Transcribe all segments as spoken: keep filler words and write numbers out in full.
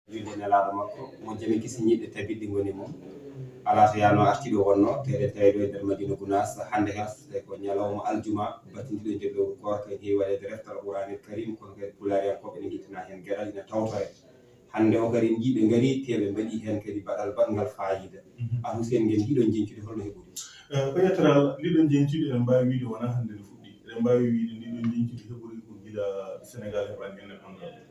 Julde nelaaɗo makko, mo jami kisi ñiiɓe tabitɗi ngoni mum. Alaa to yaano artiiɗo wonno, teɗen tawi ɗo e nder Madina Gunaas, hannde he, tawi ko ñalawma aljuma, battindiɗo njollogu koorka, en heewi waɗeede reftal Quraanil Karim, kono kadi pulaariyankooɓe ene ngittana heen geɗal, ina tawtore. Hannde o kadi en njii ɓe ngari, te ɓe mbaɗi heen kadi baɗal baɗngal faayiida. Mhm. Alhuseen, ngeen njiɗon jeñcude holno heɓori? Eh, ko yettere Allah, ndiɗon jeñcude, eɗen mbaawi wiyde wonaa hannde nde fuɗɗi. Eɗen mbaawi wiyde ndiɗon jeñcude heɓori ko gila Senegaal heɓaani indépendance.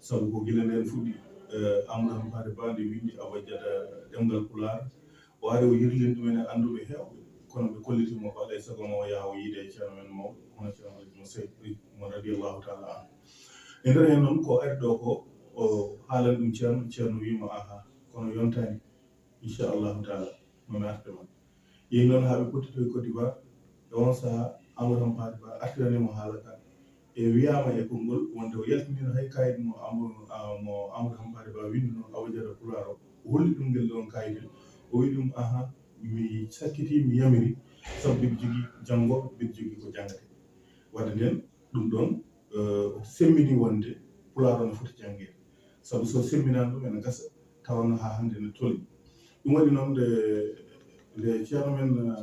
Sabu ko gila ndeen fuɗɗi, eh, Amadou Hampâté Bâ nde winndi Abajada ɗemngal Pulaar, o ari o yirlini ɗum en e annduɓe heewɓe, kono ɓe kolliti mo ko alaa e sago ma o yaha o yiida e ceerno men mawɗo, hono Ceerno Alhaji Mo Seydi Ly mo radiyallahu taala anhu. E nder heen noon ko ari ɗo ko, o haalani ɗum ceerno, ceerno wiyi mo, "Aha, kono yontaani, inchallahu taala, mo mi arta ma." Yehi noon haa ɓe pottitoyi Côte d'Ivoire, e oon sahaa Amadou Hampâté Bâ artirani mo haala ka. E wiyaama e konngol wonde o yaltiniino hay kayit mo Amadou, a, mo Amadou Hampâté Bâ winnduno Abajada Pulaar o. O holli ɗum ngel ɗoon kayit, o wiyi ɗum, "Aha, mi sakkitii, mi yamiri, sabu mbiɗa jogii janngooɓe, mbiɗa jogii ko janngate." Wadde ndeen, ɗum ɗoon, eh, o semmini wonde Pulaar o ne foti janngeede. Sabu so semminaani ɗum, ene gasa tawanno haa hannde ne tolni. Ɗum waɗi noon nde, nde ceerno men,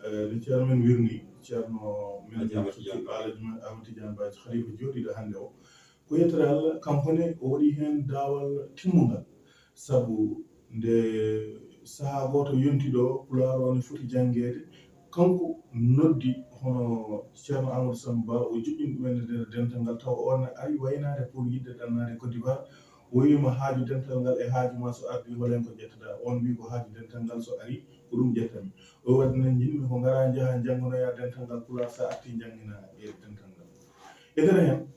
eh, nde ceerno men wirni, ceerno men Alhaji Ahmad Tidiane Ba. Alhaji Ahmad Tidiane Ba, khalifa jooɗiiɗo hannde o. Ko yettere Allah, kanko ne o waɗi heen daawal timmungal. Sabu nde sahaa gooto yonti ɗo, Pulaar o ne foti janngeede, kanko noddi hono ceerno Amadou Samba Ba, o joƴƴini ɗum en e nder dental ngal, tawa oon ne ari waynaade pour yiɗde ɗannaade Côte d'Ivoire. O wiyi mo, "Haaju dental ngal e haaju ma so ardii, hol heen ko ƴettoɗaa?" Oon wiyi, "Ko haaju dental ngal so arii, ko ɗum ƴettanmi." O wi, "Wadde noon njiɗmi ko ngaraa njahaa njannganoyaa dental ngal Pulaar, so a artii njanngina e dental ngal." E nder heen,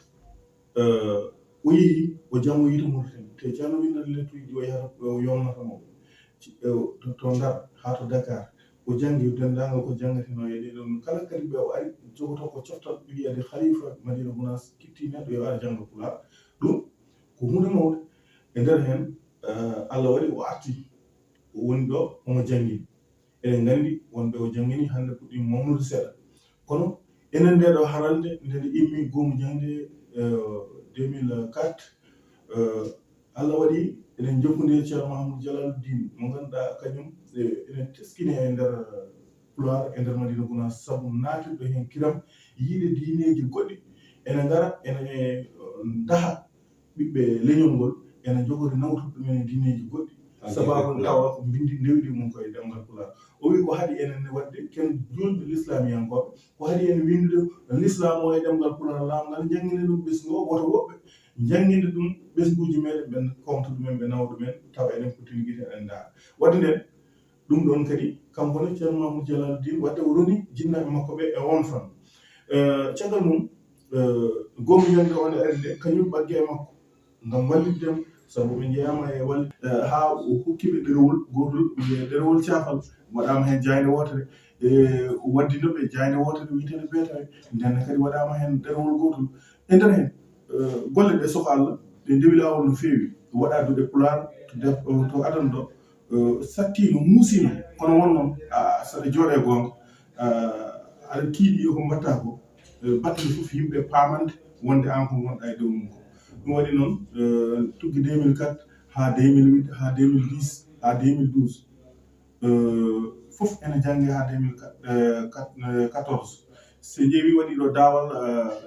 eh, o yehi, o jamoyi to Mauritanie. Te ceerno winndata lettuuji ɗi o yahata, o yomnata mo. Ci-, eh, to, to Ndar haa to Dakar. O janngi denndaangal ko janngatenoo e ɗee ɗoon. Kala kadi ɓe o ari, jogotoo ko coftal wiyeede Khalifa Madina Gunaas, kitti neɗɗo yo ar jannga Pulaar. Ɗum ko huunde mawnde. E nder heen, eh, Allah waɗi o arti, o woni ɗo, omo janngi. Eɗen nganndi wonɓe o janngini hannde puɗɗii mawnude seeɗa. Kono enen ndee ɗoo haralde, nde nde immi goomu jaŋde, eh, deux mille quatre, eh, Allah waɗi eɗen njokkonndiri e ceerno Mahamadou Jalaluddin, mo ngannduɗaa kañum, eh, ene teskini e nder Pulaar, e nder Madina Gunaas, sabu naatirɗo heen kiram, yiide diineeji goɗɗi, ene ngara, ene, eh, ndaha ɓiɓɓe leñol ngol, ene njogori nawtude ɗumen e diineeji goɗɗi. Ah, sababu tawa ko mbinndi ndewdi mum ko e ɗemngal Pulaar. O wi ko haɗi enen ne waɗde ken juulɓe lislaamiyankooɓe, ko haɗi en winndude lislaam o e ɗemngal Pulaar, laamɗal njanngina ɗum ɓesngu o, woto woɓɓe njanngina ɗum ɓesnguuji meeɗen, ɓen koomta ɗumen, ɓe nawa ɗumen, tawa eɗen pottini gite, eɗen ndaara. Waɗde nden, ɗum ɗoon kadi, kanko ne Ceerno Mamoudou Jalaluddin, waɗde o roni jinnaaɓe makko ɓe e oon fannu. Eh, caggal mum, eh, goomu jaŋde o ne ari nde, kañum ɓagge e makko ngam wallitde mo, sabu ɓe njeyaama e wal-, eh, haa o hokki ɓe ɗerewol gootol, wiyee ɗerewol caafal, waɗaama heen jaaynde wootere, e o waddino ɓe jaaynde wootere wiyeteende Beetawe, ndeen ne kadi waɗaama heen ɗerewol gootol. E nder heen, eh, golle ɗe, soko Allah, ɗe ndewi laawol no feewi, waɗaa duɗe Pulaar to def-, to adana ɗo, eh, sattiino, muusiino, kono won noon, a, saɗa jooɗe goonga, a, aɗa tiiɗi ko mbaɗtaa ko, eh, batte fof yimɓe paamande wonde aan ko ngonɗaa e dow mum ko. Ɗum waɗi noon, eh, tuggi deux mille quatre haa deux mille huit, haa deux mille dix, haa deux mille douze. Eh, fof ene jannge haa deux mille quatorze. So ƴeewi waɗi ɗo daawal,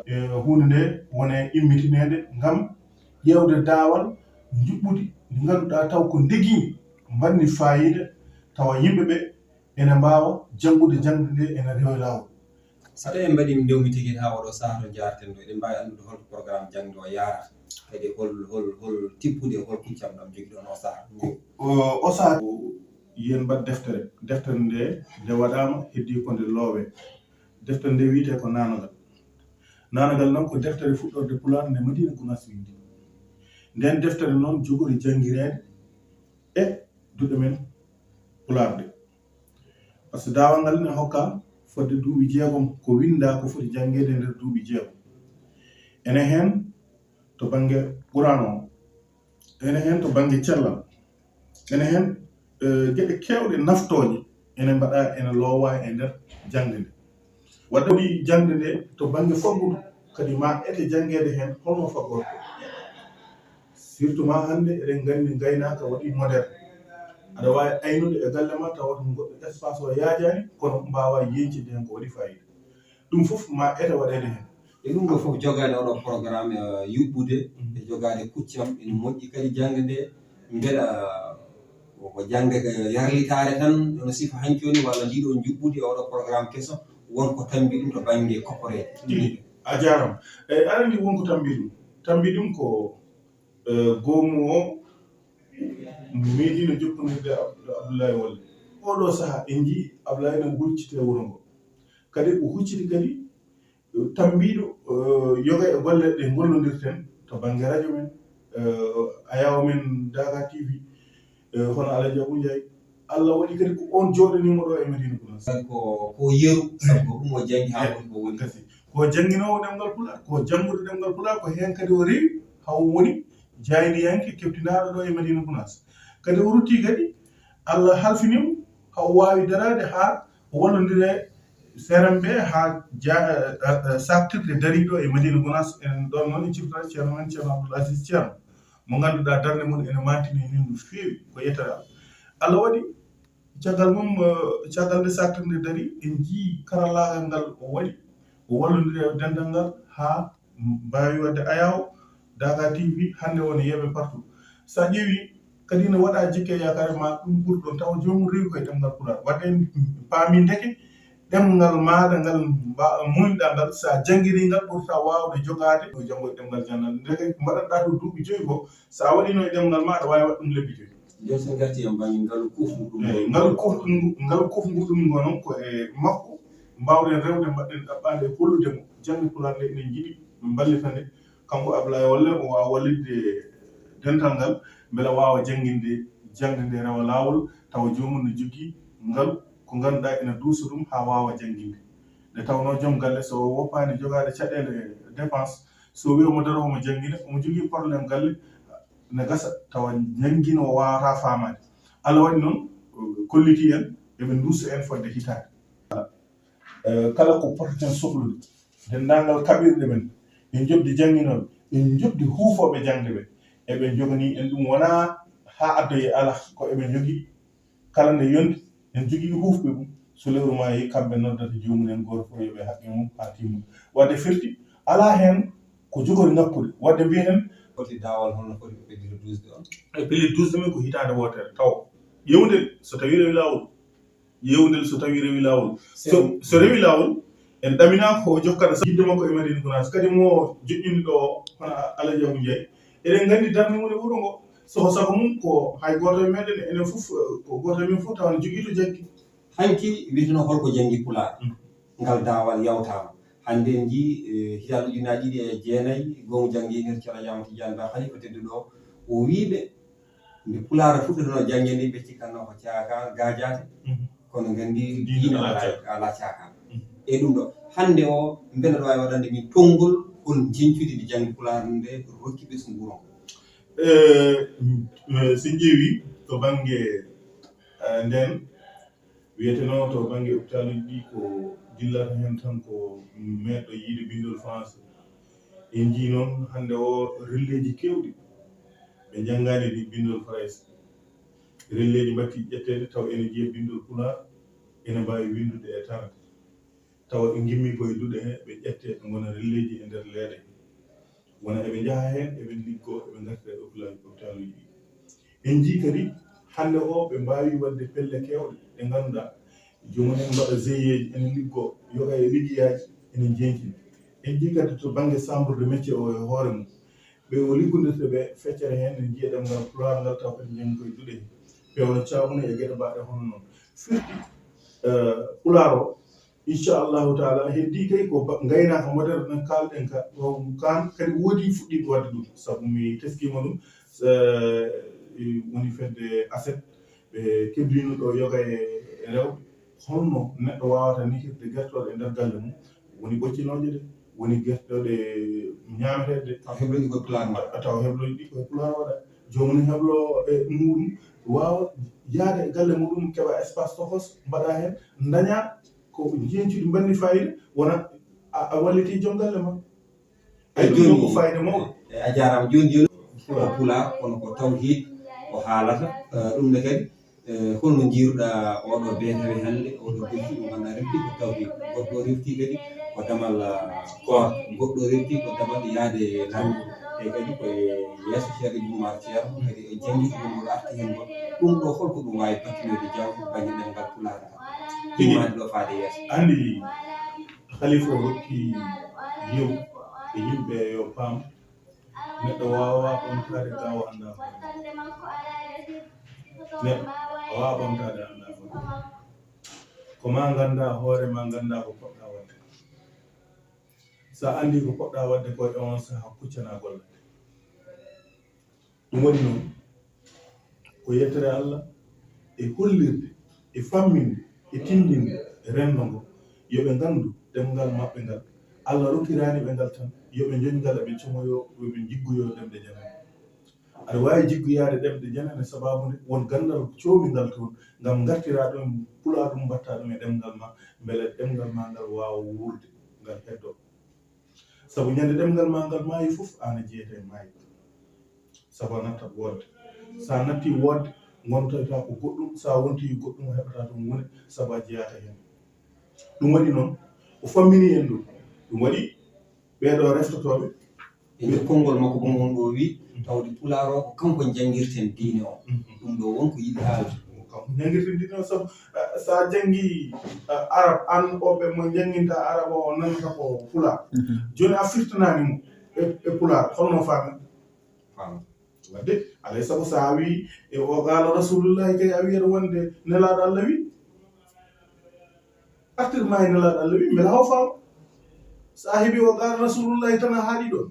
eh, e huunde nde wone immitineede ngam ƴeewde daawal njuɓɓudi ndi ngannduɗaa taw ko ndegiindi, mbanndi faayiida, tawa yimɓe ɓe ene mbaawa janngude jaŋde nde ene rewa e laawol. So tawi en mbaɗii ndewmi tigi haa oɗo sahaa to njaarten ɗo, eɗen mbaawi anndude hol programme jaŋde o yaarata, kadi hol, hol, hol tippude, hol kuccam ɗam jogiɗon o sahaa? O, o sahaa, yen mbaɗ deftere. Deftere nde, nde waɗaama, heddii ko nde loowee. Deftere nde wiyetee ko Naangal. Naangal noon ko deftere fuɗɗorde Pulaar nde Madina Gunaas winndi. Nden deftere noon jogori janngireede e duɗe men Pulaar ɗe. Par ce que daawal ngal ene hokka fodde duuɓi jeegom, ko winndaa ko foti janngeede e nder duuɓi jeegom. Ene heen to bannge Quraan o, ene heen to bannge cellal, ene heen, eh, geɗe keewɗe naftooje ene mbaɗaa, ene loowaa e nder jaŋde nde. Waɗde waɗi jaŋde nde to bannge faggudu, kadi ma ete janngeede heen holno faggorto. Surtout ma hannde eɗen nganndi ngaynaaka waɗi moderne. Aɗa waawi aynude e galle ma tawa ɗum goɗɗo espace o yaajaani, kono mbaawa yeñcinde heen ko waɗi faayiida. Ɗum fof ma ete waɗeede heen. E ɗum ɗo fof jogaade oɗo programme, eh, yuɓɓude e jogaade kuccam ene moƴƴi kadi jaŋde nde mbeɗa ko jaŋde ko yarlitaare tan no sifa hanki woni walla ndiɗo njuɓɓudi e oɗo programme keso wonko tambi ɗum to bannge kopporeeje. Tigi, a jaaraama. Eyi, aɗa anndi wonko tambi ɗum. Tambi ɗum ko, eh, goomu o meeɗiino jokkondirde Ab-, Abdoulaye Wallé. Oɗo sahaa en njii Abdoulaye no hucciti e wuro ngo. Kadi ko hucciti kadi tambiiɗo, eh, yoga e golle ɗe ngollondirten to bannge radio men, eh, ayaw men Daga T V, eh, hono Alaji Abou Ndiaye. Allah waɗi kadi ko on jooɗaniimo ɗo e Madina Gounass. Ko, ko yeru, sabu ko ɗum o janngi haa woni ko woni. Kasi. Ko jannginoowo ɗemngal Pulaar, ko janngude ɗemngal Pulaar, ko heen kadi o rewi, haa o woni jaayndiyanke keɓtinaaɗo ɗo e Madina Gounass. Kadi o rutti kadi, Allah halfini mo, haa o waawi daraade haa o wallondira e C R M P haa ja-, eh, eh, saftirde dariiɗo e Madina Gounass. En ɗon noon en ciftora Ceerno men, Ceerno Abdoul Aziz Ceerno, mo ngannduɗaa darnde mum ene mantini min no feewi, ko yettere Allah. Allah waɗi caggal mum, eh, caggal nde saftirde dari, en njii karallaagal ngal o waɗi, o wallondiri e dental ngal haa mbaawi waɗde ayaw, Daga T V hannde woni yeeɓe partout. So a ƴeewi kadi ne waɗa jikke yaakaare ma ɗum ɓuri ɗon tawa joomum rewi koye ɗemngal Pulaar. Waɗde en paami ndeke ɗemngal maaɗa ngal mba-, muuyɗaa ngal, so a janngiri ngal ɓurta waawde jogaade ko janngo e ɗemngal jannal. Ndeke mbaɗatɗaa to duuɓi joyi ko, so a waɗiino e ɗemngal ma aɗa waawi waɗ ɗum lebbi joyi. Jooni so en ngartii e bannge ngalu kufngu ɗum. Eyi, ngalu kufngu, ngalu kufngu ɗum ngo noon ko e makko mbaawɗen rewde, mbaɗɗen ɗaɓɓaande e hollude mo jaŋde Pulaar nde enen njiɗi, min mballita nde. Kanko Ablaye Wallé, o waawa wallitde dental ngal, mbela waawa jannginde, jaŋde nde rewa laawol, tawa joomum ne jogii ngalu ko ngannduɗaa ene duusa ɗum haa waawa jannginde. Nde tawnoo joom galle so o woppaani jogaade caɗeele dépense, so o wii omo daro omo janngina, omo jogii problème galle, ne gasa tawa janngino o waawataa faamaade. Allah waɗi noon, kollitii en, eɓe nduusa en fodde hitaande. Eh, kala ko pototen sohlude, denndaangal kaɓirɗe men, e njoɓdi jannginooɓe, e njoɓdi huufooɓe jaŋde ɓe, eɓe njoganii en ɗum, wonaa haa addoyee, alaa, ko eɓe njogii. Kala nde yonti, en njogii huufɓe ɗum. So lewru maayi, kamɓe noddata joomum en gooto fof yoɓe haqqe mum haa timma. Waɗde firti, alaa heen ko jogori ŋakkude. Waɗde mbiyen en. Foti daawal holno foti ko pelliti duusde on? E pelliti duusde men ko hitaande wootere taw. Yewndel so tawii rewi laawol. Yewndel so tawii rewi laawol. So, so rewi laawol, en ɗaminaa ko o jokkata sa-, yidde makko e Madina Gounass. Kadi mo joƴƴini ɗo o, hono Alaji Abou Ndiaye. Eɗen nganndi darnde woni wuro ngo. So ko sago mum ko hay gooto e meɗen, enen fof, ko gooto e men fof tawa ne jogii to jaggi. Hanki wiyeteno holko janngi Pulaar? Mm. Ngal daawal yawtaama. Hannde en njii, eh, hitaande ujunaaji ɗiɗi e jeenayi, goomu janngi nder Ceerno Jaama Tijaan Ba Khalifa tedduɗo o, o wii ɓe, nde Pulaar fuɗɗotonoo jaŋde nde, ɓe cikkanno ko caaka gaajaate, mhm, kono nganndi diine diine alaa alaa caaka. Alaa caaka. Mhm. E ɗum ɗo, hannde o, mbeɗa waawi waɗande min tonngol hol njeñcudi ndi jaŋde Pulaar nde rokki ɓesngu wuro ngo? Eh, eh, so en ƴeewi to bannge, eh, ndeen, wiyetenoo to bannge hôpitaluuji ɗi ko dillata heen tan ko meeɗɗo yiide binndol Faransi. En njii noon hannde o relleeji keewɗi ɓe njanngaani ɗi binndol Farayse. Relleeji mbattii ƴetteede taw ene njiya binndol Pulaar, ene mbaawi winndude e tarde. Tawa ɓe ngimmii ko e duɗe he, ɓe ƴettee ɓe ngona relleeji e nder leeɗe. Wona eɓe njaha heen, eɓe liggoo, eɓe ngartira e hôpital-, hôpitaluuji ɗi. En njii kadi hannde o ɓe mbaawi waɗde pelle keewɗe ɗe ngannduɗaa joomum en mbaɗa G I E ji, ene liggoo, yoga e liggeyaaji ene njeñcina. En njii kadi to bannge chambre de métier o e hoore mum, ɓe o liggondirta ɓe feccere heen, en njiya ɗemngal Pulaar ngal taw kadi njanngi koye duɗe he. Ɓe wona caawuna e geɗe mbaɗe hono noon. Firti, eh, Pulaar o, Inchallahu taala, heddii kay ko ba-, ngaynaaka moderne kaalɗen ka, ɗo kaan kadi woodii fuɗɗiiɓe waɗde ɗum, sabu mi teskiima ɗum, eh, woni fedde aset, ɓe kebliino ɗo yoga e, e rewɓe, holno neɗɗo waawata nihirde gertooɗe e nder galle mum, woni ɓoccinooje ɗe, woni gertooɗe ñaameteeɗe ɗe. Taw hebloji ko Pulaar mbaɗa. Taw hebloji ɗi ko Pulaar waɗa. Joomum ne heblo e muɗum, waawa yaade e galle muɗum, keɓa espace tokos, mbaɗa heen, daña ko njeñcuɗi mbanni fayida, wona a, a walliti joom galle ma. Ay, ɗum ɗon ko fayida mawɗo. E, a jaaraama. Jooni, jooni, Ko pulaar, kono ko tawhiid o haalata. Eh, ɗum ne kadi, eh, holno njiiruɗaa oɗo beetawe hannde, oɗo defti mo ngannduɗaa refti ko tawhiid? Goɗɗo refti kadi ko damal, ah, koor, goɗɗo refti ko damal yaade laamɗo. E kadi ko e yeeso Ceerno Ibn Umar Ceerno kadi e janngitugol ngol arti heen ngol. Ɗum ɗo holko ɗum waawi battinoyde jawdi bannge ɗemngal pulaar ngal? Tigi. Immaade ɗo faade yeeso. Anndi Khalifa o rokki yew e yimɓe yo paam. Neɗɗo waawaa ɓamtaade gawo anndaa hoore. Neɗɗo a waawaa ɓamtaade anndaa hoore. Ko ma nganndaa hoore ma, nganndaa ko poɗɗaa waɗde. So a anndii ko poɗɗaa waɗde ko e oon sahaa kuccanaa golle. Ɗum waɗi noon ko yettere Allah e hollirde e famminde e tinndinde e renndo ngo, yo ɓe nganndu ɗemngal maɓɓe ngal. Allah rokkiraani ɓe ngal tan, yo ɓe njoñ ngal, eɓe comoyoo, yo ɓe njiggoyoo ɗemɗe janane. Aɗa waawi jiggoyaade ɗemɗe janane, sabaabu nde won ganndal coomi ngal toon, ngam ngartiraa ɗum, pulaa ɗum, mbattaa ɗum e ɗemngal ma, mbele ɗemngal ma ngal waawa wuurde, ngal heddoo. Sabu ñande ɗemngal ma ngal maayi fof, aan a jeyata e maayde. Sabu a nattat woodde. So a nattii woodde, ngontoytaa ko goɗɗum, so a wontii goɗɗum, a heɓataa toon wone, sabu a jeyaaka heen. Ɗum waɗi noon, o fammini en ɗum. Ɗum waɗi ɓeeɗo reftotooɓe. E nder konngol makko, bon, on ɗo wi, tawde pulaar o ko kanko janngirten diine o. Mhm. Ɗum ɗo won ko yiɗi haalde. Ko kanko janngirten diine o, sabu, eh, so a janngii, eh, arab, aan o ɓe mo jannginta arab o, o nanata ko pulaar. Mhm. Jooni a firtanaani mo e, e pulaar, holno faami? Faami. Wadde, alay sago so a wii, e o qaala Rasulullahi kay, a wiyata wonde Nelaaɗo Allah wi. Artir ma e Nelaaɗo Allah wi, mbela haw faama. So a heɓi o qaala Rasulullahi tan a haaɗi ɗon.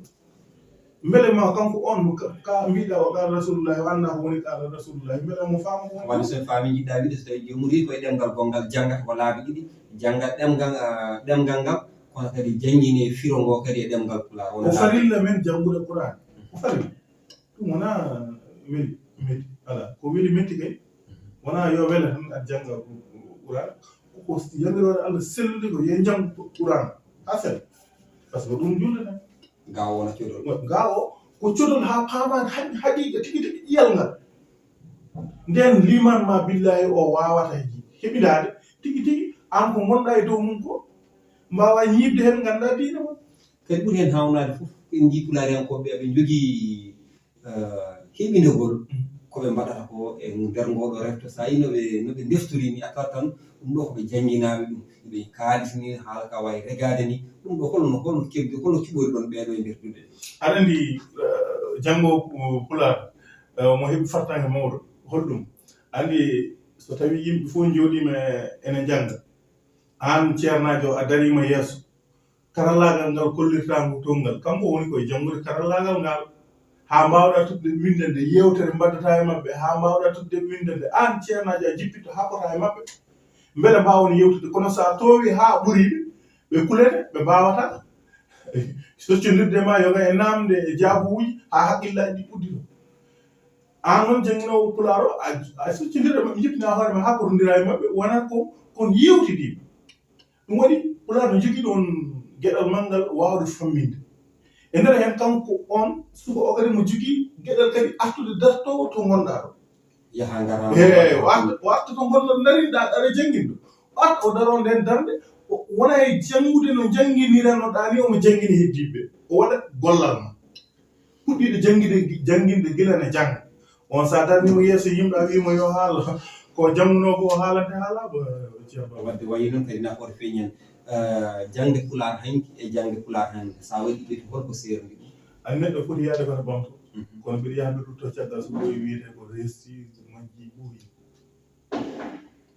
Mbele ma kanko on ka, ka mbiɗa o qaala Rasulullahi, o annda ko woni qaala Rasulullahi, mbele mo faama ko woni. Walla so en faami, jiɗɗa wiide so tawi joomum rewi ko e ɗemngal gonngal, janngata ko laabi ɗiɗi, jannga ɗemngal, ah, ɗemngal ngal, kono kadi janngine firo ngo kadi e ɗemngal pulaar. Wona ko laabi farilla men janngude Qur'an. Ko farilla. Ɗum wonaa weli metti. Alaa. Ko weli metti kay, wonaa yo wele tan aɗa jannga Qur'an. Ko, ko yamiroore Allah sellude ko, yo njanngu Qur'an haa sella. Par ce que ɗum julde tan. Gaa o wona codol. Gaa o ko codol haa paamaade haq-, haqiiqa tigi tigi ƴiyal ngal. Nden liman ma billahi o waawata heɓidaade tigi tigi, aan ko ngonɗaa e dow mum ko, mbaawaa ñiiɓde heen, nganndaa diine mon. Kadi ɓuri heen haawnaade fof, en njii pulaariyankooɓe aɓe njogii, eh, heɓinegol ko ɓe mbaɗata ko e nder ngoo ɗoo refto. So a yii no ɓe, no ɓe ndeftori ni, a tawat tan ɗum ɗo ko ɓe jannginaaɓe ɗum, ɓe kaalisi ni, haala ka waawi regaade ni. Ɗum ɗo holno, holno keɓdi, holno cuɓori ɗon ɓee ɗoo e nder duɗe? Aɗa anndi, eh, janngo, eh, pulaar, eh, mo heɓi fartaŋŋe mawɗo, holɗum? Anndi so tawii yimɓe fof njooɗiima e, ene njannga, aan ceernaajo a dariima yeeso, karallaagal ngal kollirtaa ngu toon ngal, kanko woni ko e janngude karallaagal ngal, haa mbaawɗaa tottude winndande yeewtere mbaɗdataa e maɓɓe, haa mbaawɗaa tottude winndande aan ceernaajo a jippitto haa potaa e maɓɓe, mbele mbaawon yeewtude. Kono so a toowii haa ɓurii ɓe, ɓe kulete, ɓe mbaawataa soccondirde ma yoga e naamnde e jaabuwuuji haa haqqillaaji ɗi udditoo. Aan noon jannginoowo pulaar o, a, a soccondirat e maɓɓe, njiptinaa hoore ma haa potondiraa e maɓɓe, wonat ko kon yeewtidiiɓe. Ɗum waɗi pulaar no jogii ɗoon geɗal manngal waawde famminde. E nder heen kanko oon suka o kadi mo jogii geɗal kadi artude dartoowo to ngonɗaa ɗo. Yaha ngara. Eey, o arta, o arta to ngonɗaa, darinɗaa, aɗa jannginɗo. O arta o daroo ndeen darnde, o wona e janngude no jannginiranoɗaa ni, omo janngini heddiiɓe ɓe. O waɗa gollal ma. Puɗɗiiɗo janngide, jannginde gila ne jannga. On so a darnii mo yeeso yimɓe, a wii mo yo haal, ko janngunoo ko o haalante haalaama, Ceerno. Wadde wayi noon kadi nafoore feeñi heen. Eh, jaŋde pulaar hanki e jaŋde pulaar hannde, so a waɗii ɓe, holko seerndi ɗum? Ay, neɗɗo foti yahde koto ɓamto. Mhm. Kono mbiɗa yaha mbiɗa rutto caggal, so ɓooyi wiyetee ko resti, majji, ɓooyi.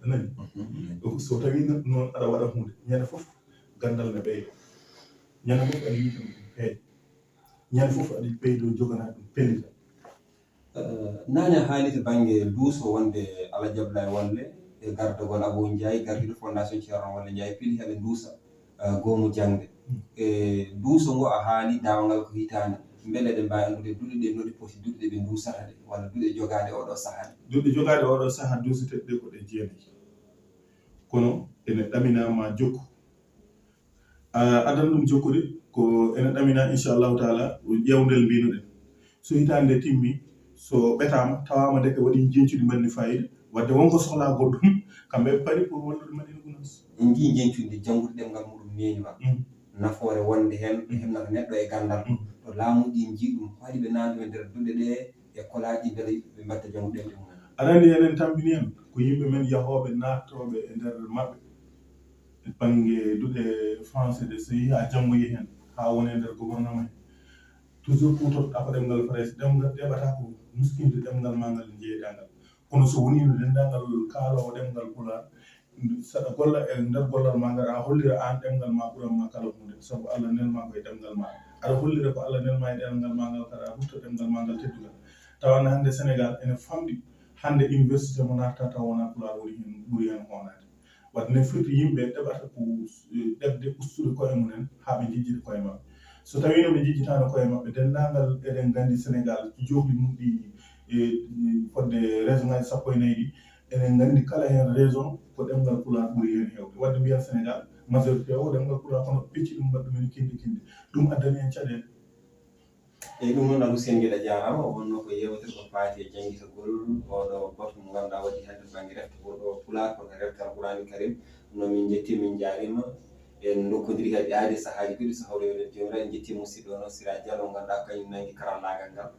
A nani? Mhm. Ɗum so tawii noon aɗa waɗa huunde, ñande fof ganndal ne ɓeyda. Ñande fof aɗa yiita ɗum peeje. Ñande fof aɗa ɓeydo jogana ɗum pellita. Eh, naane a haali to bannge duuso wonde Alhaji Abdoulaye Walle e gardagol Abou Ndiaye, gardiiɗo Fondation Ceerno Walle Ndiaye, pili heɓe duusa, eh, goomu jaŋde. Mm. E duuso ngo a haali daawangal ko hitaande. Mbele eɗen mbaawi anndude duɗe ɗe no ɗe poti, duɗe ɗe ɓe nduusata ɗe, walla duɗe jogaaɗe oɗo sahaa ɗe? Duɗe jogaaɗe oɗo sahaa duuseteeɗe ɗe ko ɗe jeenayi. Kono ene ɗaminaa ma jokku. A, adan ɗum jokkude ko ene ɗaminaa, inchallahu taala, ƴeewndel mbinoɗen. So hitaande nde timmi, so ɓetaama, tawaama ndeke waɗi njeñcudi mbaɗndi faayiida, wadde won ko sohlaa goɗɗum, kamɓe ɓe pari pour wallude Madina Gounass. En njii njeñcudi janngude ɗemngal muɗum neeniima. Mm. Nafoore wonde heen, ɓe heɓnata neɗɗo e ganndal. Mm. To laamu ɗi njii ɗum, ko waɗi ɓe naatnude nder duɗe ɗe e kolaaji mbele ɓe mbaɗta janngude ɗemɗe mumen. Aɗa anndi enen tampini en ko yimɓe men yahooɓe naattooɓe e nder maɓɓe e bannge duɗe français ɗe, so yehi haa janngoyi heen, haa woni e nder gouvernement heen. Toujours kuutorɗaa ko ɗemngal Farayse, ɗemngal ɗeɓataa ko nuskinde ɗemngal maa ngal njeeyɗaa ngal. Kono so woniino denndaangal kaaloowo ɗemngal Pulaar, saɗa golla e nder gollal maa ngal, aɗa hollira aan ɗemngal maa ɓuran maa kala huunde, sabu Allah nelmaa ko e ɗemngal maa. Aɗa hollira ko Allah nelmaa e ɗemngal maa ngal, kadi aɗa rutta ɗemngal maa ngal teddungal. Tawa hannde Senegaal ene famɗi, hannde université mo naatata taw wonaa Pulaar woni heen, ɓuri heen hoonaade. Wadde no firti yimɓe ɗeɓata ko, eh, ɗeɓde ustude koye mumen haa ɓe njejjita koye maɓɓe. So tawiino ɓe njejjitaano koye maɓɓe, denndaangal eɗen nganndi Senegaal, joohli mum ɗi, e, fodde région ngaji sappo e nayi ɗi, eɗen nganndi kala heen région ko ɗemngal Pulaar ɓuri heen heewde. Wadde mbiyen Senegaal, majorité o ko ɗemngal Pulaar, kono ɓe pecci ɗum mbaɗi ɗum en kindi kindi. Ɗum addani en caɗeele. Eyi, ɗum noon, Alhuseen Gel, a jaaraama. O wonnoo ko yeewtere ko faati e janngitagol ooɗo batu mo ngannduɗaa waɗi hannde bannge refta ko ɗo Pulaar, kono refta Alqur'aani Karim. Ɗum noon, min njettii, min njaariima. En ndokkondirii kadi aadi e sahaaji goɗɗi so hawri eɗen jewtida. En njettii musidɗo o noon, Sira Diallo, mo ngannduɗaa kañum nanngi karallaagal ngal.